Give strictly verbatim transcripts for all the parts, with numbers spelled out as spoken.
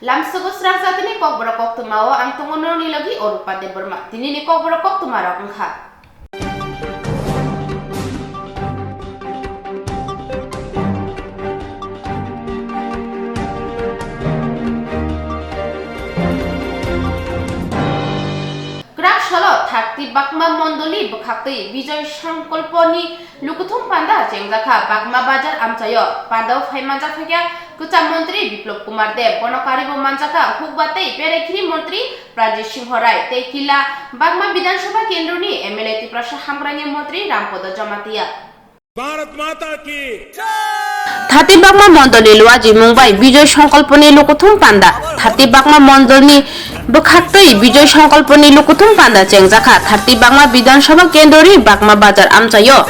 Lamsogo srang jatini kokborok koktwmao ang tongo norokni logi Orupa Debbarma. Tinini kokborok koktwmarok wngkha. Kwrak salo thakti bakma mondolni bwkhaktwi Bijoy Sankalponi lukuthum panda chengjakha Bakma Bazar amchaio. Pandao phaimanjak phaikha kwcham montri Biplab Kumar Deb, bono karibo manjakha hukba tei berai khiri montri Pranjit Singho Rai tei Kila Bakma Bidhan Sabha kendroni M L A Tiprasa Hamkraini montri Rampodo Jamatia. Bharat माता की। Thati Bakma Mondolni luajimung bai Bijoy Sankalponi lukuthum panda. Thati Bakma Mondolni bwkhaktwi Bijoy Sankalponi lukuthum panda chengjakha Thati Bakma Bidhan Sabha kendroni Bakma Bazar amchaio.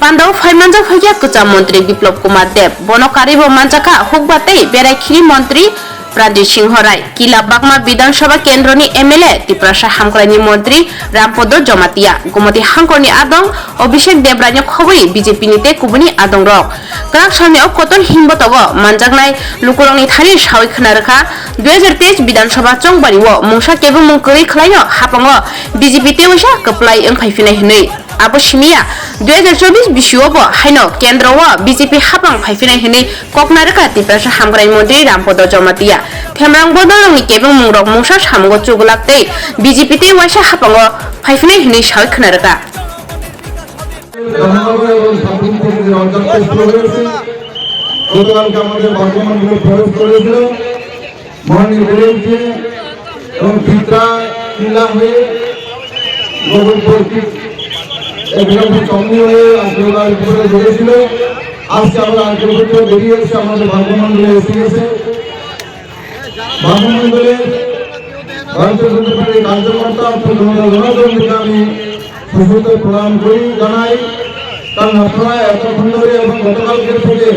Pandao phaimanjak phaikha kwcham montri Biplab Kumar Deb, bono karibo manjakha hukba tei berai khiri montri Pranjit Singho Rai, Kila Bakma Bidhan Sabha kendroni M L A, Tiprasa Hamkraini montri Rampodo Jamatia, Gomoti Hangkorni adong Abhishek Debrai no khobwi B J P ni tei kubuni adongrok. Kwrak salni o kotor himbotogo manjaknai lukurokni thani sawi khna rwkha, dui hajar teis Bidhan Sabha chongbario mungsa kebengmung kwrwi khwlaino hapango B J P tei waisa kwplai wngphai phinai hwnwi. Abo simiya, dui hajar chobbish bisio bo haino kendro o B J P hapang phai phinai hwnwi kokna rwkha Tiprasa Hamkrai Montri Rampodo Jamatia. Themrang bodolrokni kebengmungrok mungsa samungo chuglak tei B J P tei waisa hapango phai phinai hwnwi sawi khna rwkha. গতকালকে আমাদের বর্তমান প্রবেশ করেছিল। মহানগরীতে এবং পিত্রা কিলা হয়ে গোবিন্দপুর একদম চমনি হয়ে আন্দোলন করে বেরিয়েছিল। আজকে আমরা আন্দোলন বেরিয়ে এসে আমাদের ভাগ্যমণ্ডলে এসে গেছে। ভাগ্যমণ্ডলে ভারতীয় জনতা পার্টির কার্যকর্তা অর্থাৎ জনতা জনার্দনকে আমি সুস্মিত প্রণাম করি, জানাই। কারণ আপনারা এতক্ষণ ধরে এবং গতকালকে থেকে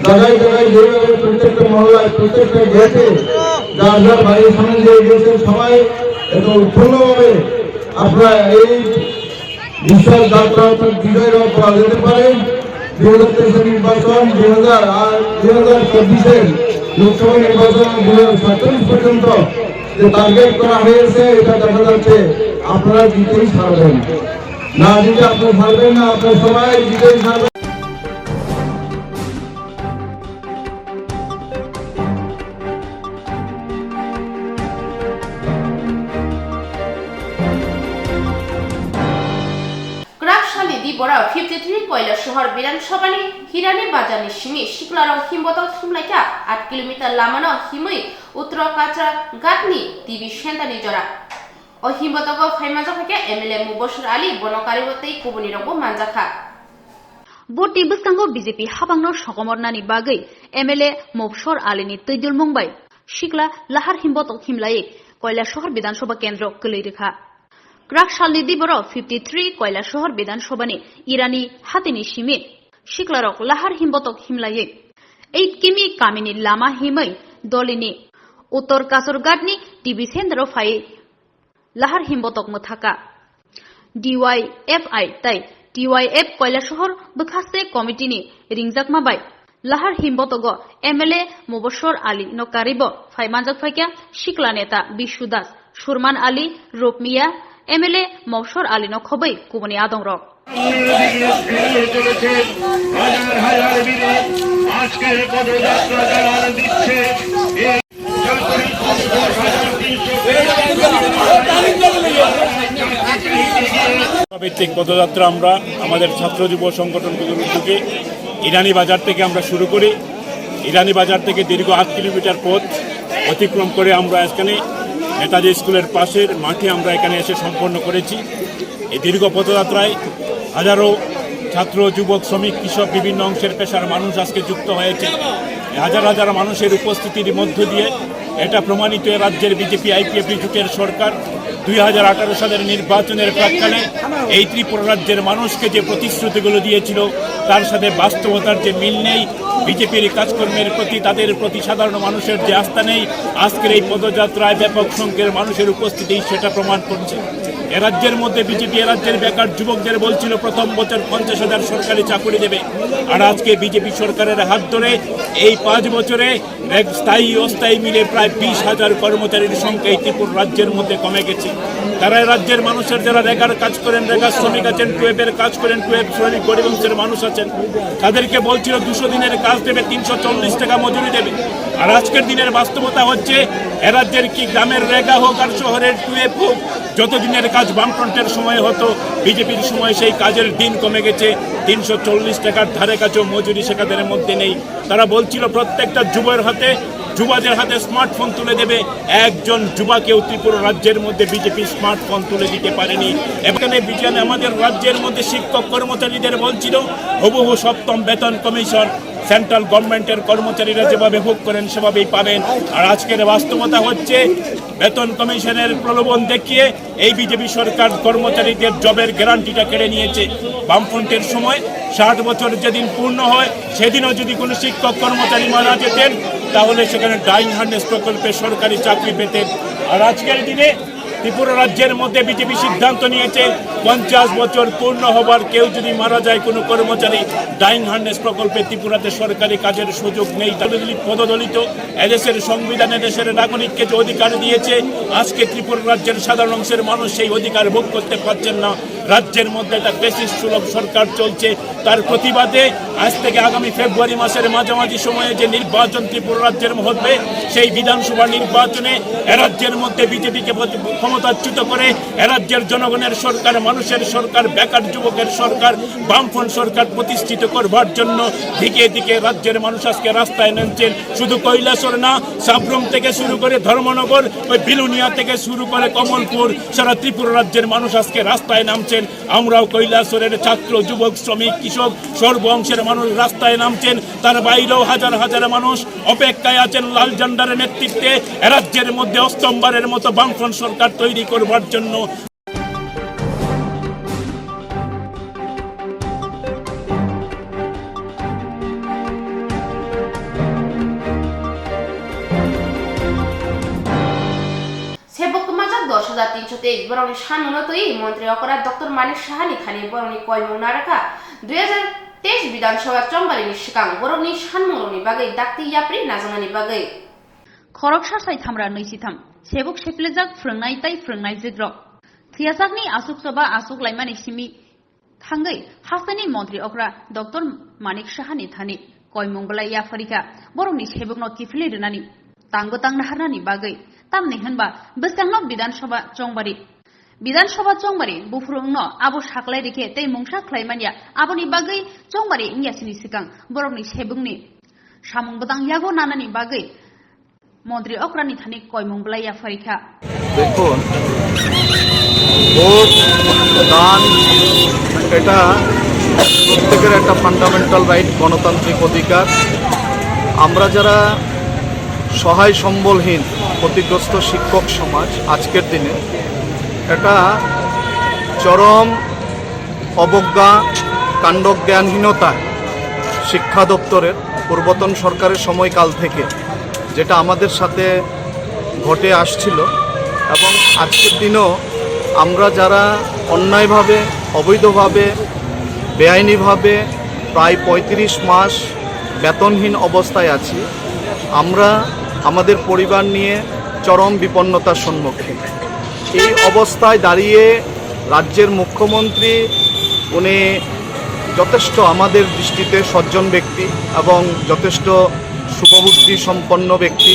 জায়গায় জায়গায় যেভাবে প্রত্যেকটা মহল্লায়, প্রত্যেকটা গেটে যার যার বাড়ির সামনে দিয়ে গিয়েছেন, সবাই এত উৎফুল্লভাবে আপনারা এই বিশাল যাত্রা অর্থাৎ বিজয় রথ বলা যেতে পারে। দুই হাজার তেইশের নির্বাচন, দুই হাজার আর দুই হাজার চব্বিশের লোকসভা নির্বাচন, দুই হাজার সাতচল্লিশ পর্যন্ত যে টার্গেট করা হয়েছে, এটা দেখা যাচ্ছে আপনারা জিতেই ছাড়বেন। না জিতে আপনারা ছাড়বেন না, আপনারা সবাই জিতেই ছাড়বেন। Kwrak salni di borok fifty three Koilasohor Bidhan Sabhani Hirani Bazarni simi siklarok himbotok himlaikha, aat kilometer lamano himwi Uttor Kachar Ghatni T V Centerni jora. O himbotogo phaimanjak khe M L A Mubashir Ali, bono karibo tei kubunirokbo manjakha. Bo tei bwskango B J P habangno sokomornani bagwi M L A Mobsor Alini twidulmung bai sikla lahar himbotok himlaiwi Koilasohor Bidhan Sabha kendro kwlwi rwkha. Kwrak salni di borok fifty three Koilasohor Bidhan Sabhani Irani hatini simi siklarok lahar himbotok himlaiwi eight kimi kamini lama himwi dolini Uttor Kasarghatni T V Centero phaiwi lahar himbotok mwthaka. D Y F I tei T Y F Koilasohor bwkhaste committeeni ringjakma bai lahar himbotogo M L A Mubashir Ali no karibo phai manjak phaikha sikla neta Bishu Das, Surman Ali, Rupmiya, M L A Mubashir Ali no khobwi kubuni adongrok. আজকের পদযাত্রা জানান দিচ্ছে। ভিত্তিক পদযাত্রা আমরা আমাদের ছাত্র যুব সংগঠনগুলোর উদ্যোগে ইরানি বাজার থেকে আমরা শুরু করি। ইরানি বাজার থেকে দীর্ঘ আট কিলোমিটার পথ অতিক্রম করে আমরা এখানে নেতাজি স্কুলের পাশের মাঠে আমরা এখানে এসে সম্পন্ন করেছি। এই দীর্ঘ পদযাত্রায় হাজারো ছাত্র, যুবক, শ্রমিক, কৃষক, বিভিন্ন অংশের পেশার মানুষ আজকে যুক্ত হয়েছে। এই হাজার হাজার মানুষের উপস্থিতির মধ্য দিয়ে এটা প্রমাণিত, এ রাজ্যের বিজেপি আইপিএফটি জোটের সরকার দুই হাজার আঠারো সালের নির্বাচনের প্রাক্কালে এই ত্রিপুরা রাজ্যের মানুষকে যে প্রতিশ্রুতিগুলো দিয়েছিল, তার সাথে বাস্তবতার যে মিল নেই। বিজেপির কাজকর্মের প্রতি, তাদের প্রতি সাধারণ মানুষের যে আস্থা নেই, আজকের এই পদযাত্রায় ব্যাপক সংখ্যক মানুষের উপস্থিতি সেটা প্রমাণ করছে। এ রাজ্যের মধ্যে বিজেপি এ রাজ্যের বেকার যুবকদের বলছিল প্রথম বছর পঞ্চাশ হাজার সরকারি চাকরি দেবে, আর আজকে বিজেপি সরকারের হাত ধরে এই পাঁচ বছরে এক স্থায়ী অস্থায়ী মিলে প্রায় বিশ হাজার কর্মচারীর সংখ্যা এই ত্রিপুরা রাজ্যের মধ্যে কমে গেছে। তারা এ রাজ্যের মানুষের, যারা রেগার কাজ করেন, রেগার শ্রমিক আছেন, টুয়েবের কাজ করেন, টুয়েব শ্রমিক, গরিব অংশের মানুষ আছেন, তাদেরকে বলছিল দুশো দিনের কাজ দেবে, তিনশো চল্লিশ টাকা মজুরি দেবে। আর আজকের দিনের বাস্তবতা হচ্ছে, এ রাজ্যের কি গ্রামের রেগা হোক আর শহরের টুয়েব হোক, যত দিনের কাজ বামফ্রন্টের সময় হতো, বিজেপির সময় সেই কাজের দিন কমে গেছে। তিনশো চল্লিশ টাকার ধারে কাছেও মজুরি সেখানের মধ্যে নেই। তারা বলছিল প্রত্যেকটা যুবর হাতে, যুবদের হাতে স্মার্টফোন তুলে দেবে। একজন যুবাকেও ত্রিপুরা রাজ্যের মধ্যে বিজেপি স্মার্টফোন তুলে দিতে পারেনি। এখানে বিজেপি আমাদের রাজ্যের মধ্যে শিক্ষক কর্মচারীদের বলছিল হুবহু সপ্তম বেতন কমিশন, সেন্ট্রাল গভর্নমেন্টের কর্মচারীরা যেভাবে ভোগ করেন সেভাবেই পাবেন। আর আজকের বাস্তবতা হচ্ছে, বেতন কমিশনের প্রলোভন দেখিয়ে এই বিজেপি সরকার কর্মচারীদের জবের গ্যারান্টিটা কেড়ে নিয়েছে। বামফ্রন্টের সময় ষাট বছর যেদিন পূর্ণ হয়, সেদিনও যদি কোনো শিক্ষক কর্মচারী মারা যেতেন, তাহলে সেখানে ডাইং হার্নেস প্রকল্পে সরকারি চাকরি পেতেন। আর আজকের দিনে ত্রিপুরা রাজ্যের মধ্যে বিজেপি সিদ্ধান্ত নিয়েছে, পঞ্চাশ বছর পূর্ণ হবার কেউ যদি মারা যায়, কোনো কর্মচারী, ডাইং হার্নেস প্রকল্পে ত্রিপুরাতে সরকারি কাজের সুযোগ নেই। তাহলে পদদলিত এদেশের সংবিধান এদেশের নাগরিককে যে অধিকার দিয়েছে, আজকে ত্রিপুরা রাজ্যের সাধারণ অংশের মানুষ সেই অধিকার ভোগ করতে পারছেন না। রাজ্যের মধ্যে একটা ফ্যাসিস্ট সুলভ সরকার চলছে। তার প্রতিবাদে আজ থেকে আগামী ফেব্রুয়ারি মাসের মাঝামাঝি সময়ে যে নির্বাচন ত্রিপুরা রাজ্যের মধ্যে, সেই বিধানসভা নির্বাচনে এ রাজ্যের মধ্যে বিজেপিকে ক্ষমতাচ্যুত করে এ রাজ্যের জনগণের সরকার, মানুষের সরকার, বেকার যুবকের সরকার, বামফ্রন্ট সরকার প্রতিষ্ঠিত করবার জন্য দিকে দিকে রাজ্যের মানুষ আজকে রাস্তায় নেমেছেন। শুধু কৈলাসহর না, সাব্রুম থেকে শুরু করে ধর্মনগর, ওই বিলোনিয়া থেকে শুরু করে কমলপুর, সারা ত্রিপুরা রাজ্যের মানুষ আজকে রাস্তায় নামছেন। আমরাও কৈলাসহরের ছাত্র, যুবক, শ্রমিক, কৃষক, সর্ব অংশের মানুষ রাস্তায় নামছেন। তার বাইরেও হাজার হাজার মানুষ অপেক্ষায় আছেন লাল ঝান্ডার নেতৃত্বে এ রাজ্যের মধ্যে অষ্টমবারের মতো বামফ্রন্ট সরকার তৈরি করবার জন্য। Sebok kwmajak dos hajar tinso teis borokni sanmungno twiwi montri okra Doctor Manik Sahani thani borokni koimung narwkha dui hajar teis Bidhan Sabha chongbarini swkang borokni sanmungrokni bagwi dakti yapri najaknani bagwi. Khoroksa sai thamra nwi sitham sebuk sepilajak phwrwngnai tei phwrwngnaijwkrok. Phiyajakni aswk choba aswk laimani simi thangwi hasteni montri okra Doctor Manik Sahani thani koimung belai yapharikha borokni sebukno kiphilwi rwnani tangbo tang naharnani bagwi, tamni hwnba bwskangno Bidhan Sabha chongbari, Bidhan Sabha chongbari buphuru wngno abo saklai rikhe tei mungsa khlai manya, aboni bagwi chongbari wngya sini swkang borokni sebukni samung bwtang yago nanani bagwi montri okrani thani koimung belai yapharikha. দেখুন, ভোট দান এটা প্রত্যেকের একটা fundamental right, গণতান্ত্রিক অধিকার। আমরা যারা সহায় সম্বলহীন ক্ষতিগ্রস্ত শিক্ষক সমাজ, আজকের দিনে একটা চরম অবজ্ঞা, কাণ্ডজ্ঞানহীনতায় শিক্ষা দপ্তরের পূর্বতন সরকারের সময়কাল থেকে যেটা আমাদের সাথে ঘটে আসছিল এবং আজকের দিনও আমরা যারা অন্যায়ভাবে, অবৈধভাবে, বেআইনিভাবে প্রায় পঁয়ত্রিশ মাস বেতনহীন অবস্থায় আছি, আমরা আমাদের পরিবার নিয়ে চরম বিপন্নতার সম্মুখীন। এই অবস্থায় দাঁড়িয়ে রাজ্যের মুখ্যমন্ত্রী, উনি যথেষ্ট আমাদের দৃষ্টিতে সজ্জন ব্যক্তি এবং যথেষ্ট শুভবুদ্ধি সম্পন্ন ব্যক্তি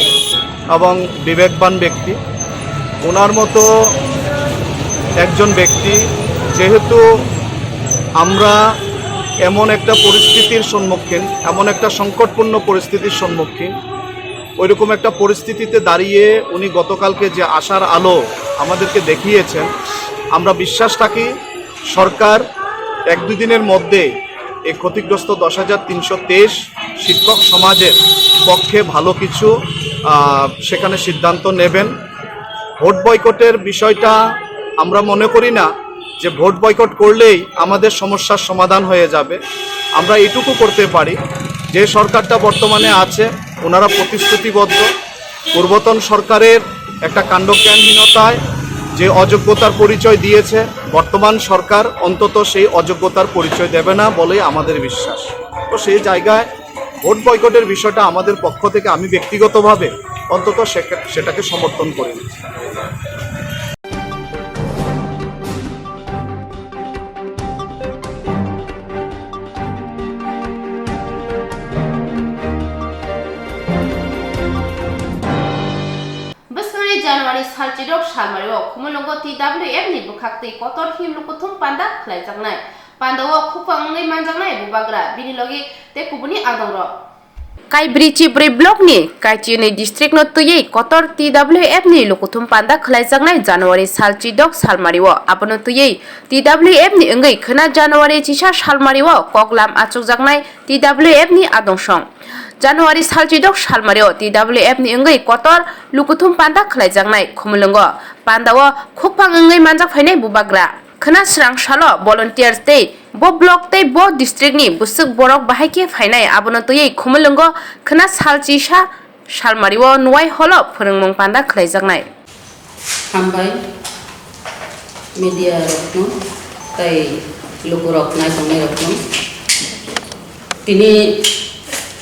এবং বিবেকবান ব্যক্তি। ওনার মতো একজন ব্যক্তি, যেহেতু আমরা এমন একটা পরিস্থিতির সম্মুখীন, এমন একটা সংকটপূর্ণ পরিস্থিতির সম্মুখীন, ওইরকম একটা পরিস্থিতিতে দাঁড়িয়ে উনি গতকালকে যে আশার আলো আমাদেরকে দেখিয়েছেন, আমরা বিশ্বাস রাখি সরকার এক দুই দিনের মধ্যে এই ক্ষতিগ্রস্ত দশ হাজার তিনশো তেইশ শিক্ষক সমাজের পক্ষে ভালো কিছু, আহ, সেখানে সিদ্ধান্ত নেবেন। ভোট বয়কটের বিষয়টা আমরা মনে করি না যে ভোট বয়কট করলেই আমাদের সমস্যার সমাধান হয়ে যাবে। আমরা এইটুকু করতে পারি যে সরকারটা বর্তমানে আছে, ওনারা প্রতিশ্রুতিবদ্ধ। পূর্বতন সরকারের একটা কাণ্ডজ্ঞানহীনতায় যে অযোগ্যতার পরিচয় দিয়েছে, বর্তমান সরকার অন্তত সেই অযোগ্যতার পরিচয় দেবে না বলেই আমাদের বিশ্বাস। তো সেই জায়গায় ভোট বয়কটের বিষয়টা আমাদের পক্ষ থেকে, আমি ব্যক্তিগতভাবে অন্তত সেটা, সেটাকে সমর্থন করি। Bwskangni January salchirok salmario Khumulwngo T W F ni bwkhaktwi kotor him lukuthum panda khlaijaknai. Pandao khukphang wngwi manjaknai bubagra, bini logi tei kubuni adongrok. Kaibrichi bwrwi block ni Kaichini district no twiwi kotor T W F ni lukuthum panda khlaijaknai January salchidok salmario. Abono twiwi T W F ni wngwi khwna January chisa salmario koklam achukjaknai T W F ni adong song. January salchidok salmario T W F ni wngwi kotor lukuthum panda khlaijaknai Khumulwngo. Pandao khukphang wngwi manjak phainai bubagra. Khwna srang salo volunteers tei bo block tei bo district ni bwswk borok bahai khe phainai, abono twiwi Khumulwngo khwna salchisa salmario Nuwai holo phwrwngmung panda khlaijaknai. Hambai media rokno tei lukurok naitongnai rokno. Tini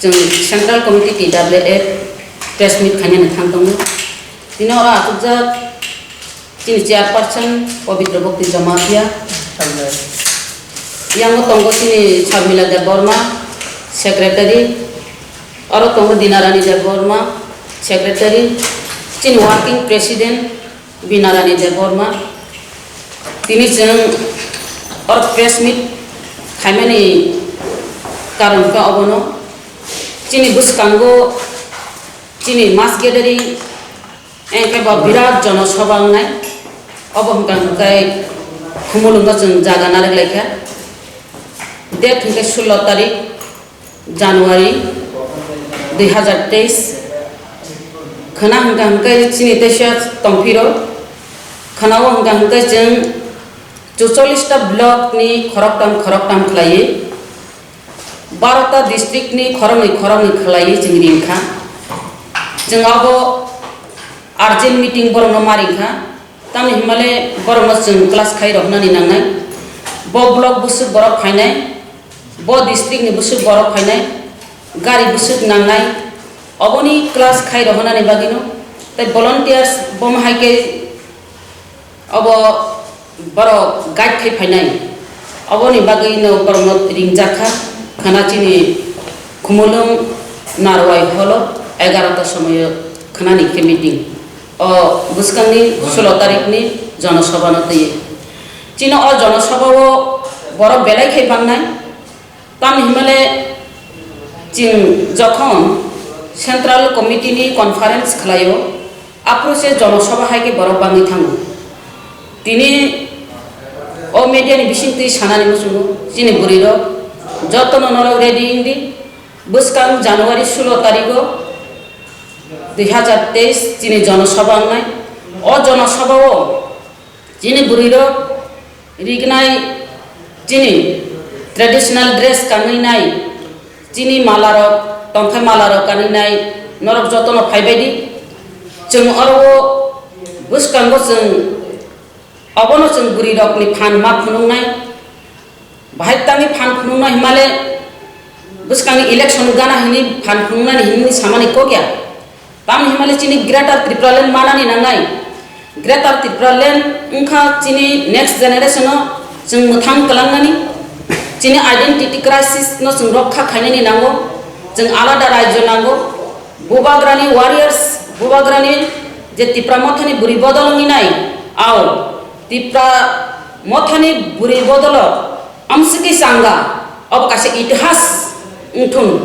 chwng Central Committee T W F press meet khainani thang tongo. Tini oro achukjak chini chairperson Pabitra Bhakti Jamatia. Yang tongo chini Sharmila Debbarma, secretary. Oro tongo Dinarani Debbarma, secretary, chini working president Binarani Debbarma. Tini chwng oro press meet khaimani karon khe obono, chini bwskango chini mass gathering, engkhe bo birat jono sabha wngnai. Obo hwnkha hwnkhe Khumulwngo chwng jaga narwk laikha. Date hwnkhe sullo tarik January dui hazar teis. Khwna hwnkha hwnkhe chini teisa tongphiro. Khwnao hwnkha hwnkhe chwng chuchollis ta block ni khoroktham khoroktham khlaiwi, baro ta district ni khoroknwi khoroknwi khlaiwi chwng ringkha. Chwng abo urgent meeting borokno ma ringkha. Tamni hwnmale borokno chwng class khai rohornani nangnai. Bo block bwswk borok phainai, bo district ni bwswk borok phainai, gari bwswk nangnai, oboni class khai rohornani bagwino tei volunteers bomo hai khe obo borok guide khai phainai. Oboni bagwino borokno ringjakha khwna chini Khumulwng Narwai holo egarota somoio khwnani khe meeting. O bwskangni sulo tarikni jonosabhano twiwi. Chini o jonosabhao borok belai khe bangnai. Tamni hwnmale chwng jokhon Central Committee ni conference khlaio, aphuru se jonosabha hai khe borok bangwi thango. Tini o media ni bisingtwi sanani muchungo, chini bwrwirok jotono norok ready wngdi. Bwskang January sulo tarigo dui hazar teis chini jonosabha wngnai. O jonosabhao chini bwrwirok rignai chini traditional dress kanwi nai, chini malarok tongthai malarok kanwi nai, norok jotono phaibaidi. Chwng oro o bwskango chwng obono chwng bwrwirokni phan ma phunuknai. Bahai tangwi phan phunuknai hwnmale bwskangni election gana hwnwi phan phunuknani hwnwi samani kok ya. Tamni hwnmale chini Greater Tipraland manani nangnai. Greater Tipraland wngkha chini next generation-o chwng mwthang kwlangnani, chini identity crisis-no chwng rokha khainani nango, chwng alada rajyo nango. Bubagrani warriors, Bubagrani je Tipra Mothani bwrwi bodol wngwi nai, ao Tipra Mothani bwrwi bodolo amswkwi changa, obo kaisa itihas wngthun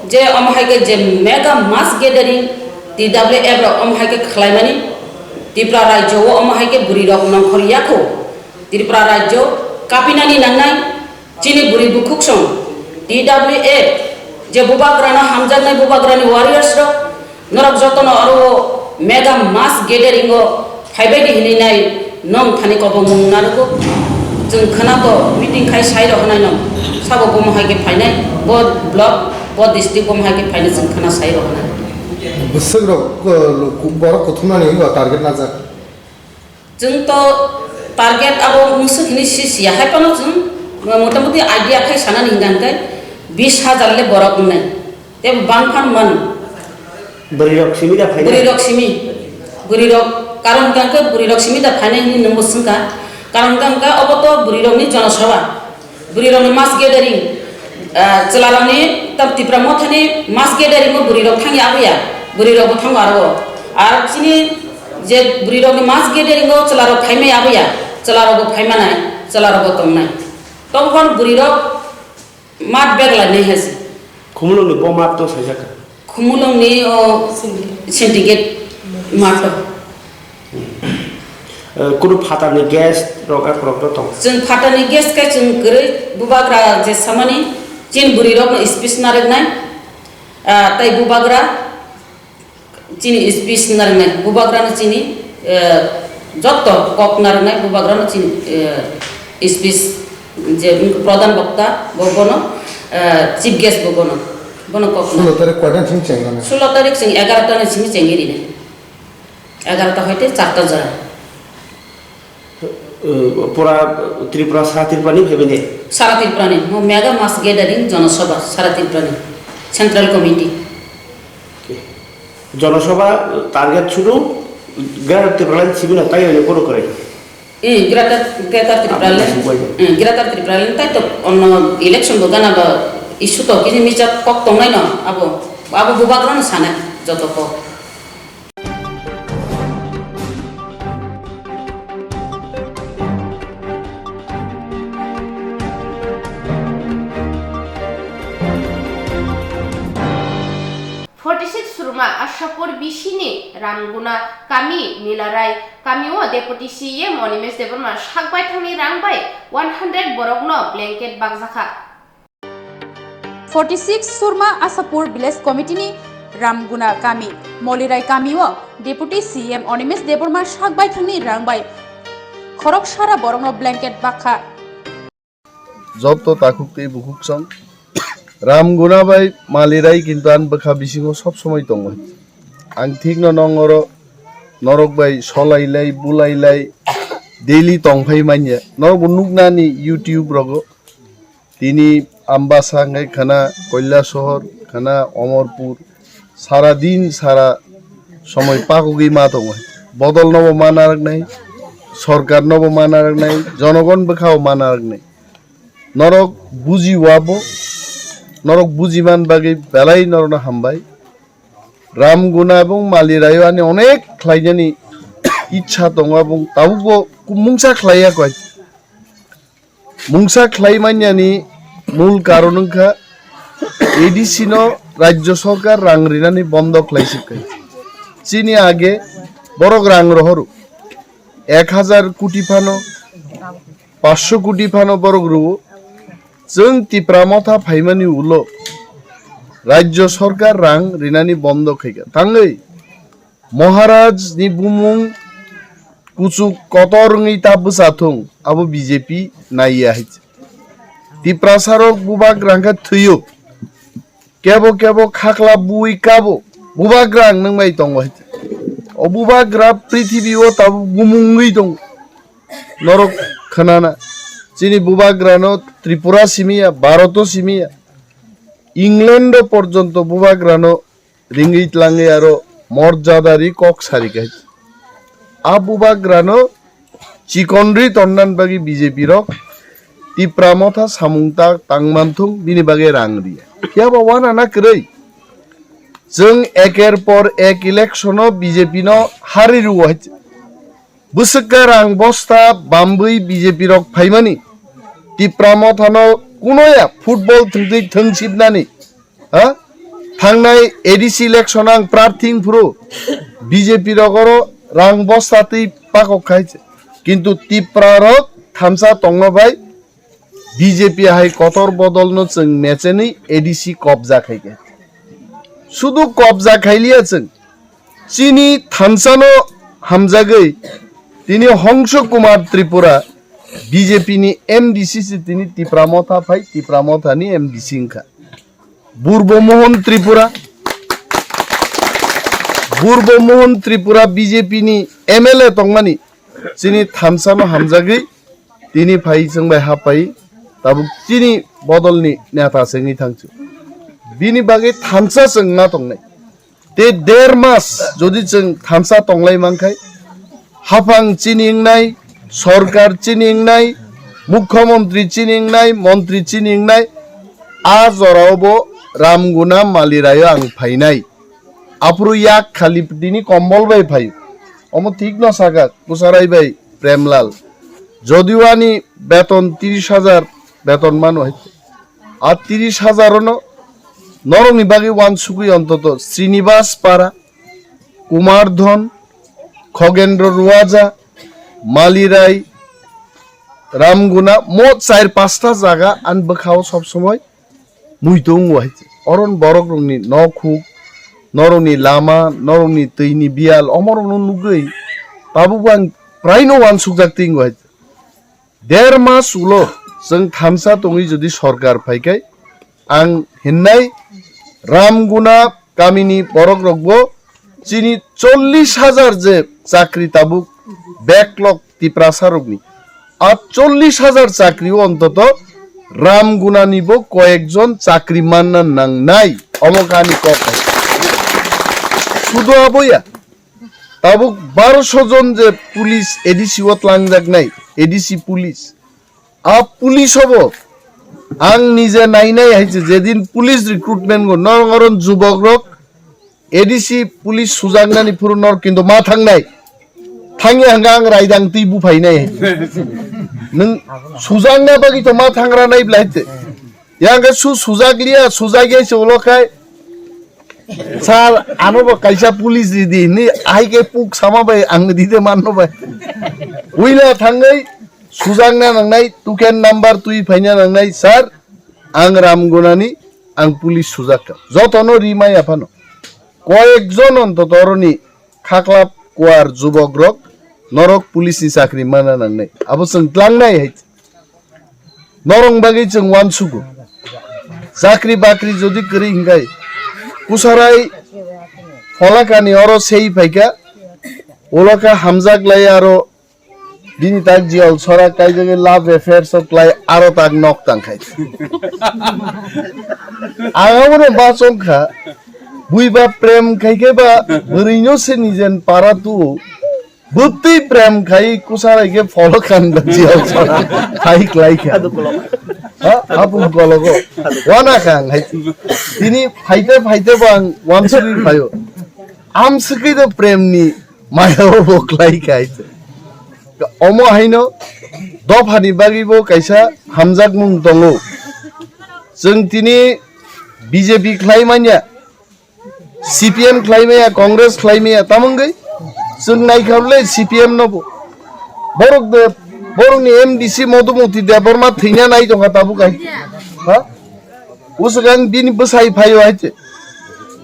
je omo hai khe je mega mass gathering T W F rok omo hai khe khlaimani, Tripura rajyo o omo hai khe bwrwi rok nongkhor yakho, Tripura rajyo kapinani nangnai. Chini bwrwi bukhuksong T W F je bubagrano hamjaknai, bubagrani warriors rok, norok jotono oro o mega mass gathering o phaibaidi hinwi nai, nong thani kobongmung narugo. Chwng khwnago meeting khai sai rohornai no, sabo bomo hai khe phainai bo block Bo district bo hai khe phaino chwng khna sai rok na. Bwswk rok, uh, borok kuthumnani target najak. Chwng to target abo mwswk hinwi si siya, hai phano chwng motamoti idea khai sanani hingkha hwnkhe bis hajar le borok wngnai. Tei bang phan man. Bwrwi rok simi da phainai? Bwrwi rok simi. Bwrwi rok, karon hwnkha hwnkhe bwrwi rok simi da phainai hinwi nwngbo swngkha. Karon hwnkha hwnkhe obo to bwrwi rokni jonosabha. Bwrwi rokni mass gathering, ah, chwla rokni tam Tipra Mothani mass gathering o bwrwi rok thangya aboya, bwrwi rok bo thango aro. Ar chini je bwrwi rokni mass gathering o chwla rok phaimai aboya, chwla rok bo phaimanai, chwla rok bo tongnai. Tongkon bwrwi rok mat bag lai nai hasi. Khumulwng ni bo mat to saijak kha. Khumulwng ni o syndicate mat to. Eh, kunu phatar ni guest rok a korok to tong. Chwng phatar ni guest khe chwng kwrwi bubagra je samani chin bwrwi rok no speech narwknai, ah, tei bubagra chini speech narwknai, bubagra no chini, eh, jotto kok narwknai, bubagra no chini, eh, speech je pradhan bokta bo bono, eh, chief guest bo bono, bono kok narwknai. Sulo tarik koidan simi chengmani? Sulo tarik chwng egarota ni simi chengwi rinai. Egarota hoite charta jora. Eh, pura Tripura, sara Tripura ni phaibai de? Sara Tripura ni, mo mega mass gathering, jonosabha, sara Tripura ni, Central Committee. Okay. Jonosabha target sudu Greater Tipraland simi na tai oni kono kore? Eh, Greater, Greater Tipraland, eh, Greater Tipraland tai to onno election bo gana ba issue to kini micha kok tongnai no abo, abo bubagra no sanai joto kok. Forty six Surma Ashapur B C ni Ramguna kami Milarai kami o Deputy C E M Animesh Debbarma sak baithangni rang bai one hundred borokno blanket bakjakha. Forty six Surma Asapur Village Committee ni Ramguna kami, Molirai kami o Deputy C E M Animesh Debbarma sak baithangni rang bai khorok sara borokno blanket bakha. Joto takhuk tei bukhuk song Ramguna bai Malirai kintu ani bwkha bisingo sob somoi tongo. Ang thikno nong oro norok bai solailai, bulailai, daily tongphai manya. Norok bo nuknani YouTube rogo. Tini Ambasa hwnkhe khana Koilasohor, khana Omorpur, sara din sara somoi pakugwi ma tongo. Bodol nobo ma narwknai, sorkar nobo ma narwknai, jonogon bwkhao ma narwknai. Norok buji wabo, norok buji man bagwi belai norokno hambai. Ramguna ebong Malirai o ani onek khlainani ichha tongo, ebong tabukbo mungsa khlaiya koi. Mungsa khlai manyani mul karon wngkha A D C no Rajya Sorkar rang rinani bondo khlaisik kha. Chini age borok rang rohoro ek hajar koti phano, paanch sho koti phano borok rwo. Chwng Tipra Motha phaimani ulo Rajya Sorkar rang rinani bondo khaikha. Tangwi Maharaj ni bumung kuchuk kotor wngwi ta bwsa thung, abo B J P naiya hai. Tiprasa rok bubagra wngkha thwiyo. Kebo kebo khakla bui kabo, bubagra ang nwng bai tongo hai. O bubagra prithibi o tabuk bumung wngwi tongo. Norok khwnana. Chini bubagra no Tripura simiya, Bharat o simiya, England o porjonto bubagra no ringwi tlangwi aro morjadari kok sari kha. A bubagrano chikonri tonnan bagwi B J P rok Tipra Motha samung ta tangmanthung bini bagwi rang riya. Phiya ba wana na kwrwi? Chwng eker por ek election o B J P no hari rwo hai. Bwswk khe rang bosta bambwi B J P rok phaimani. Tipra Mothano kunoya football thwngtwi thwngsibnani. Ha? Thangnai A D C election ang prarthi wngphuru B J P rok oro rang bosta twi pakok khai se. Kintu Tipra rok thansa tongma bai B J P hai kotor bodol no chwng mechenwi A D C kobja khai khe. Sudu kobja khailiya chwng. Chini thansa no hamjagwi tini Hongso Kumar Tripura B J P ni M D C se tini Tipra Motha phai Tipra Motha ni M D C wngkha. Burbo Mohon Tripura, Burbo Mohon Tripura B J P ni M L A tongmani chini thamsano hamjagwi tini phai chwng bai hap pai tabuk chini bodolni neta se wngwi thangchu. Bini bagwi thamsa chwng ma tongnai. Tei der mas jodi chwng thamsa tonglai mankhai, haphang chini wngnai, sorkar chini wngnai, mukhyamantri chini wngnai, mantri chini wngnai, a jorao bo Ramguna Maliraio ang phainai. Aphuru yak khali tini kombol bai phai. Omo thik no saka Kusarai bai Premlal. Jodio ani beton tiris hajar beton mano hai. A tiris hajar no norokni bagwi wansugwi ontoto Srinivas Para, Kumar Dhon, Khogendro Ruaja, Malirai, Ramguna, mo char pasta jaga an bwkhao sob somoi mui tongo hai. Oron borok rokni nok huk, norokni lama, norokni twini biyal, omorokno nugwi tabuk ang praino wansukjak tingo hai. Der mas ulo chwng thamsa tongwi jodi sorkar phaikai, ang hinnai Ramguna kamini borok rokbo chini chollish hajar je chakri tabuk backlog Tiprasa rokni, a chollish hajar chakri o ontoto Ramguna ni bo koyekjon chakri manna nangnai, omo kani kok hai. Sudo aboya, tabuk baroso jon je police A D C o tlangjaknai, A D C police. A police obo ang nije nainai hai je, jedin police recruitment go, norong oron jubok rok A D C police sujaknani phuru nor kintu ma thangnai. Thangya hanga ang raidang twi buphainai hai. Nwng sujakna bagwi to ma thangra nai blai te. Yang ke su sujak liya, sujak ya se ulo khai. Sir, ano bo kaisa police ridi, ni hai ke puk sama bai ang ride manno bai. Uila thangwi sujakna nangnai, tuken number twi phaina nangnai, sir, ang Ramgunani, ang police sujak ka. Jotono ri maya phano. Koyek jon ontoto oroni khaklap kuar jubok rok norok police ni chakri mana nangnai. Abo chwng tlangnai hai. Norong bagwi chwng uansugo. Chakri bakri jodi kwrwi hwnkhe, Kusarai Pholakani oro sei phaikha, ulo kha hamjak lai aro bini tak jiyol sora kaijagwi love affair sok lai aro tak nok tangkhai. Ang abono bachong kha, bui ba prem khaikhe ba bwrwino se nijen para tu. Bwtwi prem khai Kusarai khe Pholakani ba jiyol sora khai klai kha. Ha? Hapung kologo. Wana kha ang hai. Tini phaite phaite bo ang wansugwi phaio. Amsugwi do premni maya bo klai kha hai. Omo haino dophani bagwi bo kaisa hamjakmung tongo. Chwng tini B J P khlai manya. C P M khlai maya, Congress khlai maya, tamo wngwi chwng naikha le C P M no bo. Borok de, borokni M D C Modumoti Debbarma thwina nai tongkha tabuk hai. Ha? Uswk ang bini bwsai phaio hai te.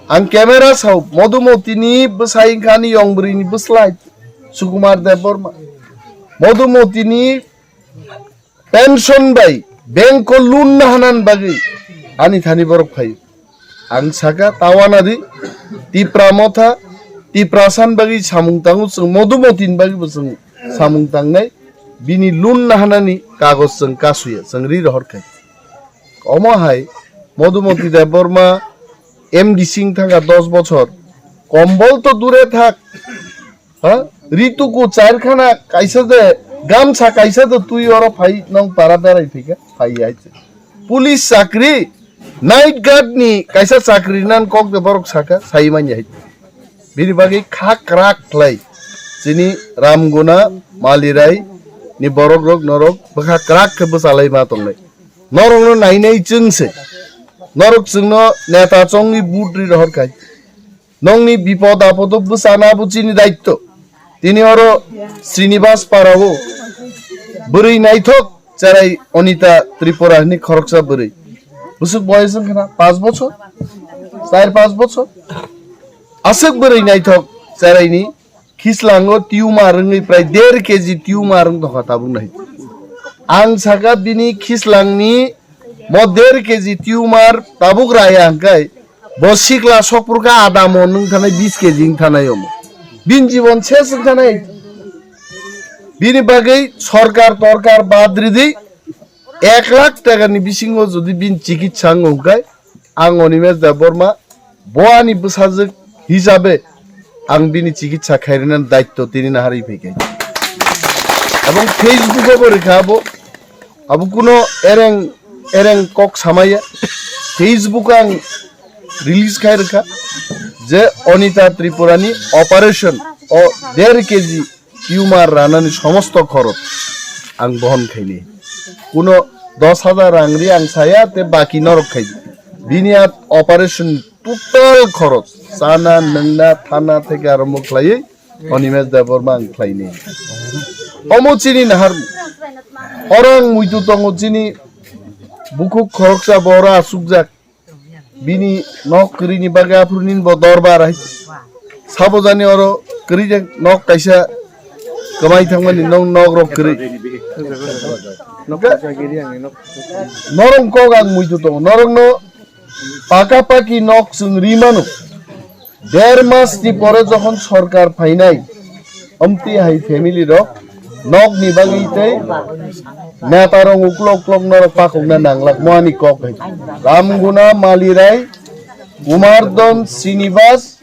Ang camera sao, Modumotini bwsai wngkha ani yong bwrwini bwsla hai te. Sukumar Debbarma. Modumotini pension bai bank o loan na hanan bagwi ani thani borok phaio. Ang saka tawana di Tipra Motha, Tiprasan bagwi samung tango chwng Modumotini bagwi bo chwng samung tangnai. Bini loan na hanani kagoj chwng kasuya, chwng ri rohor khai. Omo hai Modumoti Debbarma M D C wng thangkha dos bochor. Kombol to dure thak, ha? Rituku chair khana kaisa de, gamsa kaisa de twi oro phai nong para berai phika, phai hai se. Police chakri, night guard ni kaisa chakri nan kok de borok saka, sai manya hai. Bini bagwi kha krak khlai. Chini Ramguna, Malirai ni borok rok norok bwkha krak khe bwchalai ma tongnai. Norok no nainai chwng se. Norok chwng no neta chongwi vote ri rohor khai. Nongni bipod apodo bwsana abo chini daitto. Tini oro Srinivas Para o bwrwi naithok cherai Onita Tripura hwnwi khoroksa bwrwi. Bwswk boyos wngkha na? Panch bochor? Char panch bochor? Aswk bwrwi naithok cheraini khislango tumor wngwi prai der K G tumor wng tongkha tabuk nai. Ang saka bini khislangni Mo der keji tumor tabuk raya hwnkhe bo sikla sokphuru kha ada mon wng thanai bis keji wng thanai omo. Bin jibon ses wng thanai. Bini bagwi sorkar torkar bad ridi ek lakh taka ni bisingo jodi bin chikitsa wng hwnkhe ang Animesh Debbarma bo ani bwsajwk hisabe ang bini chikitsa khairina daitto tini naharwi phaikai. Abong Facebook o bo rikha abo, abo kuno ereng ereng kok samaya. Facebook o ang release khai rikha je Anita Tripura ni operation o der keji tumor ranani somosto khorok ang bohon khaini. Kuno dos hajar rang ri ang saya te baki norok khai. Bini at operation total khorok chana nungna thana theke arombo khlaiwi Animesh Debbarma ang khlaini. Omo chini nahar orang muitu tongo chini bukhuk khoroksa boro asukjak. Bini nok kwrwini bagwi aphuru nini bo dorbar hai. Sabo jani oro kwrwi je nok kaisa kwmai thangmani nok, nok rok kwrwi. Norok kok ang muitu tongo. Norokno paka paki nok chwng ri mano. Der mas ni pore jokhon sorkar phainai, omtwi hai family rok nok ni bagwi tei neta rok uklok uklok norok pakokna nanglak mo ani kok hai. Ramguna, Malirai, Kumardon, Srinivas,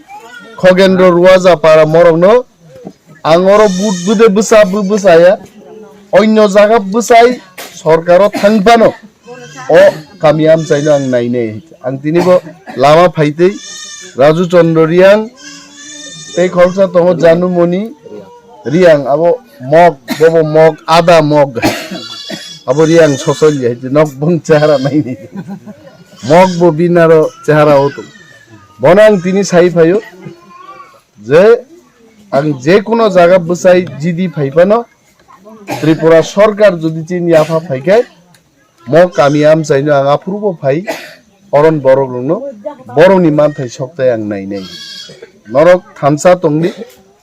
Khogendro Ruaja para morokno ang oro but bude bwsa bw bwsaya, onyo jaga bwsai sorkaro thang phano o kami amchaino ang nainai. Ang tini bo lama phaitwi Raju Chandra Riang tei khoroksa tongo Janumoni Riang, abo mok, bobo mok, ada mok. Abo Riang sosol ya, nok bong chehara naini. Mok bo binaro chehara o tong. Bono ang tini sai phaio je ang je kuno jaga bwsai jidi phai phano Tripura sorkar jodi chini yapha phai khe mo kami amchaino ang aphuru bo phai oron borok rokno borokni manthai soktai ang nainai. Norok thansa tongdi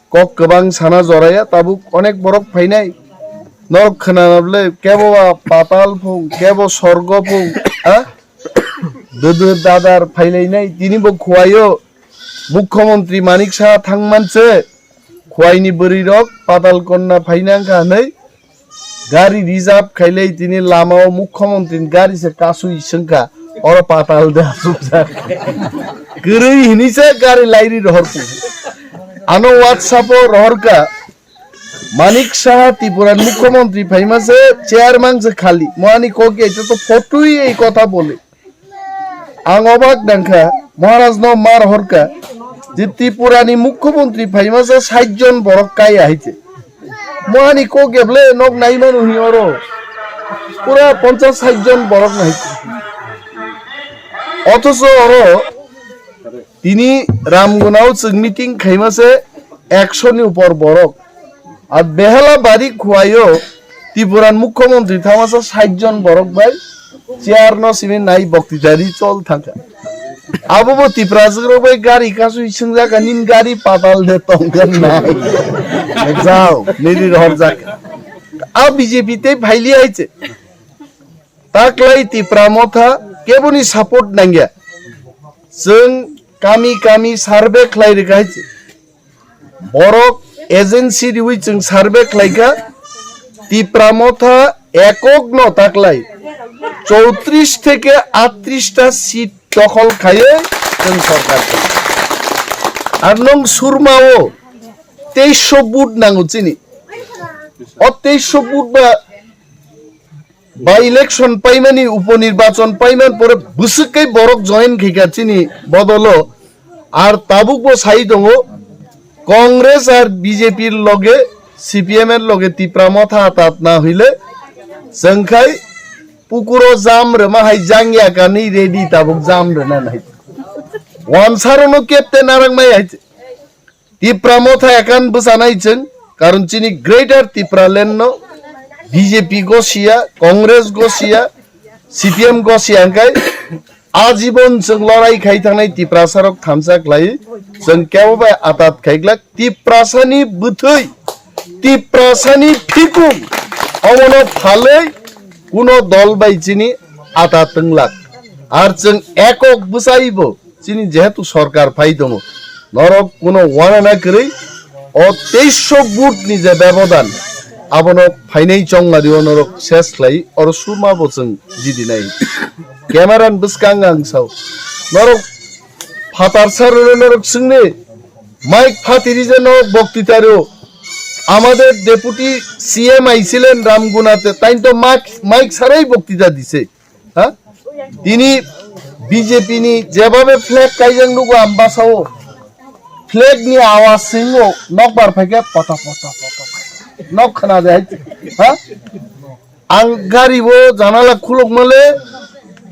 kok kwbang sana joraya tabuk onek borok phainai. Norok khwnana bwle kebo ba patal phung, kebo sorgo phung, ha? Dwdwr dadar phailainai tini bo khuaio. Mukhyamantri Manik Saha thangmanse khuaini bwrwi rok patal konna phaina wngkha hwnwi gari reserve khailai tini lamao mukhyamantri ni gari se kasui swngkha oro patal de asukjak. Kwrwi hini se gari lairi rohor phu. Ano WhatsApp o rohorka Manik Saha Tripura ni mukhyamantri phaima se chairman se khali mo ani kok ya to photoi ei kotha bole. Ang obak dangkha, Maharaj no mar horka, je Tripura ni mukhyamantri phaima se sait jon borok kaya hai se. Mo ani kok ya bwle nok nai manu hi oro. Pura ponchas sait jon borok nai. Othocho oro tini Ramgunao chwng meeting khaima se ekso ni upor borok. Ar Behala bari khuaio Tripura ni mukhyamantri thamasa sait jon borok bai chair no simi nai boktitari chol thangkha. Abo bo Tiprajwk rok bai gari kasui swngjak nini gari patal de tongkha nai. Jao, nini rohorjak. A B J P tei phaili hai se. Taklai Tipra Motha keboni support nangya. Chwng kami kami survey khlai rwkha hai se. Borok agency riwi chwng survey khlaikha, Tipra Motha ekok no taklai chowtris theke atris ta seat dokhol khaiwi chwng sorkar khlai. Ar nwng Surma o teisho vote nango chini. O teisho vote ba by election paimani, upo nirbachon paimani pore bwswk kai borok join khaikha chini bodolo. Ar tabuk bo sai tongo, Congress ar B J P loge, C P M er loge Tipra Motha atat na hoile chwng khai pukuro jam rwma hai jangya kani ready tabuk jam rwna nai. Wansaro no captain arang mai hai. Tipra Motha ekan bwchanai chwng, karon chini Greater Tipraland no B J P gosiya, Congress gosiya, C P M gosiya hwnkhe ajibon chwng lorai khai thangnai Tiprasa rok thansa khlai chwng kebo bai atat khai glak Tiprasa ni bwthwi, Tiprasa ni phikung omono phalwi kuno dol bai chini ata twng lak. Ar chwng ekok bwchaibo chini jehetu sorkar phai tongo, norok kuno uanana kwrwi o teisho vote ni je bebodan, abono phainai chongmari o norok ses khlai, oro suma bo chwng jidinai. Camera ni bwskang ang sao, norok phatar sar norok swngni, Mike phatiri je norok boktita ro, আমাদের deputy CM আইছিলেন রামগুনাতে, তাই তো mic, mic ছাড়াই বক্তৃতা দিছে। হ্যাঁ, তিনি BJP ni jebabe flag kaijak nugo Ambasao, flag ni awaz singo nokbar phaikhe poto poto poto nok khna de hai. Ha, ang gari bo janala khulok male,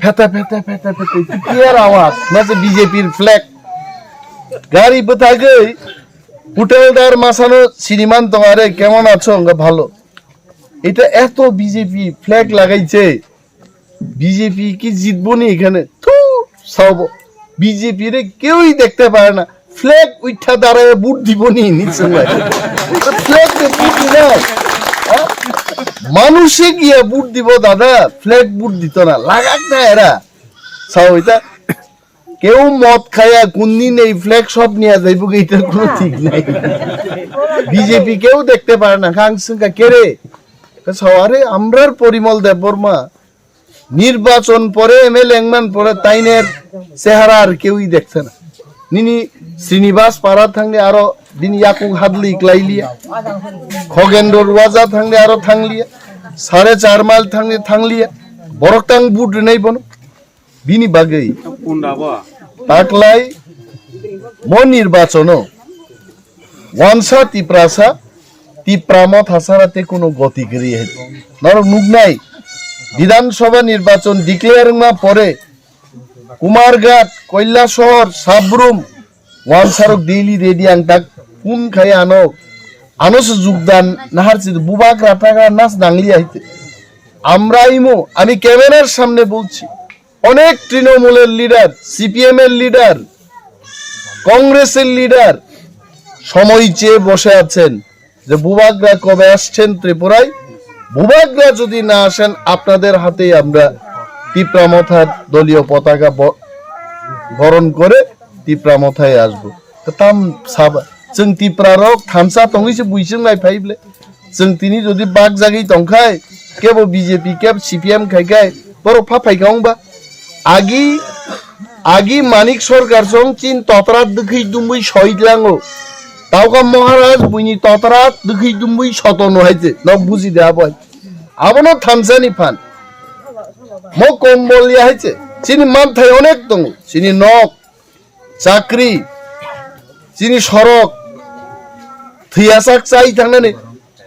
phete phete phete phete kiar awaz, mase B J P r flag. Gari bwthagwi hoteldar masano siniman tong, "Are, kemon acho?" Hwnga, "Bhalo." Eta eto B J P flag lagaise, B J P ki jitbo ni ekhane? Thu, sabo. B J P re kewoi dekhte pare na. Flag uttha daraye vote dibo ni, ni swngbai. Flag de vote dinai. Ha? Manushe giya vote dibo dada, flag vote dito na. Lagak na era. Sao eta. Keu mod khaya, kunni nei flag shop niya jaibo ki, etar kuno thik nai. B J P keu dekhte pare na, kang swngkha kere. Ka sao, "Are, amrar Porimol Debbarma nirbachon pore M L A wngman pore tainer chehara ar keui dekhte na." Nini Srinivas Para thangni aro bini yakung hadli klailiya. Khogendro Ruaja thangni aro thangliya. Sare char mile thangni thangliya. Borok tang vote rinai bono. Bini bagwi taklai mo nirbachono wansa Tiprasa, Tipra Motha sara te kuno goti kwrwi hai. Norok nuknai, Bidhan Sabha nirbachon declare wngma pore Kumarghat, Kailasahar, Sabrum, wansarok daily ready ang tak phone khai ano, ano se jugdan nahar si bubagra tagra nas nangliya hai te. আমরা ইমো, আমি ক্যামেরার সামনে বলছি, অনেক তৃণমূলের leader, CPM এর লিডার, কংগ্রেসের লিডার সময় চেয়ে বসে আছেন যে বুবাগ্রা কবে আসছেন ত্রিপুরায়। বুবাগ্রা যদি না আসেন, আপনাদের হাতেই আমরা তিপ্রা মথার দলীয় পতাকা ব-, বরণ করে তিপ্রা মথায় আসবো। Kwtam saba. Chwng Tipra rok thansa tongwi se buising lai phai ble. Chwng tini jodi bak jagwi tongkhai, kebo B J P, kebo C P M khai khai, borok pha phai kha wngba. Agi, agi Manik Sarkar song chin totra dwkhwi dumwi soid lango. Tauka Maharaj buini totra dwkhwi dumwi sotono hai je. Nok buji de abo hai. Abono thansa ni phan. Mo kombol ya hai je. Chini manthai onek tongo. Chini nok. Chakri, chini sorok, thwiyasak chai thangnani,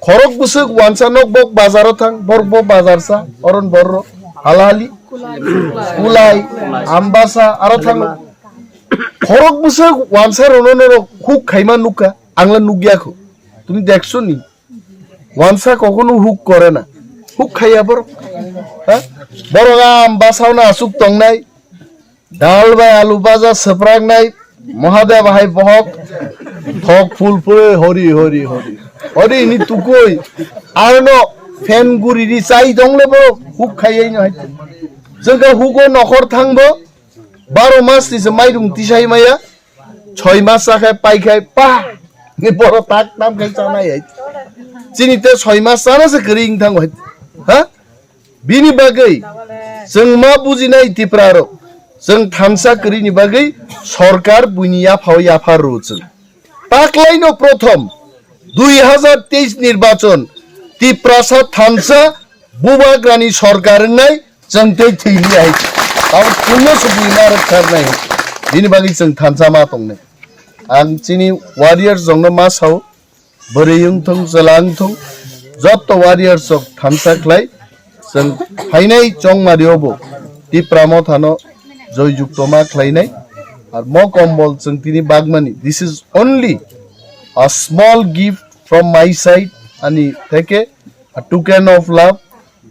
khorok bwswk wansa nok bok bazaro thang, borok bo bazar sa, oron borro, halali, kulai, ambasa, aro thang. Khorok bwswk wansa rono norok huk khaima nukha, angla nukya kho. Tumi deksho ni? Wansa kokno huk kore na. Huk khaiya borok. Ha? Borok ambasao na asuk tongnai. Dal bai alu baja swpraknai Mahadev hai bohok thok phul phul hori hori hori hori ni tukui arno fan guri ri chai dongle bo huk khaiya no hai. Jengka hugo nokhor thangbo baro mas ni se mairung tisai maya choi mas chakhai paikhai pa ni boro tak tam khai chanai hai. Chini te choi mas chana se kering thang hai. Ha? Bini bagwi chwng ma bujinai Tiprarok, chwng thansa kwrwini bagwi sorkar buini yaphao yapha rw chwng. Taklaino prothom dui hazar teis nirbachon Tiprasa thansa bubagrani sorkar wngnai chwng tei thwiliya hai. Tamo puno se buima rwkharnai hai. Bini bagwi chwng thansa ma tongnai. Ang chini warriors rokno ma sao. Bwrwi wngthung, chwla wngthung, jotto warriors rok thansa khlai, chwng phainai chongmari obo Tipra Mothano joy jukto ma khlainai. Ar mo kombol chwng tini bagmani, this is only a small gift from my side, ani theke a token of love.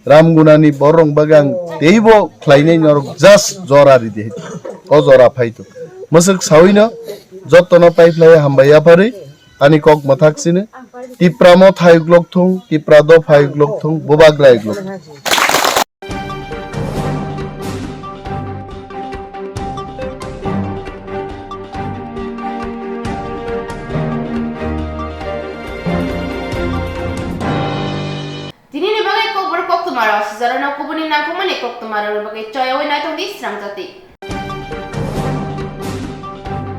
Ramgunani borok bagwi ang teibo khlainai norok just jora ridi hai. O jora phaito. Mwswk sawino jottono paiphlai hambai yapharwi ani kok mwthak sini. Tipra Motha uklok thung, Tipra Dopha uklok thung, Bubagra uklok thung. Maro sijarano kubuni nangkukmani koktwmarokni bagwi choyawi naitokdi srangjati.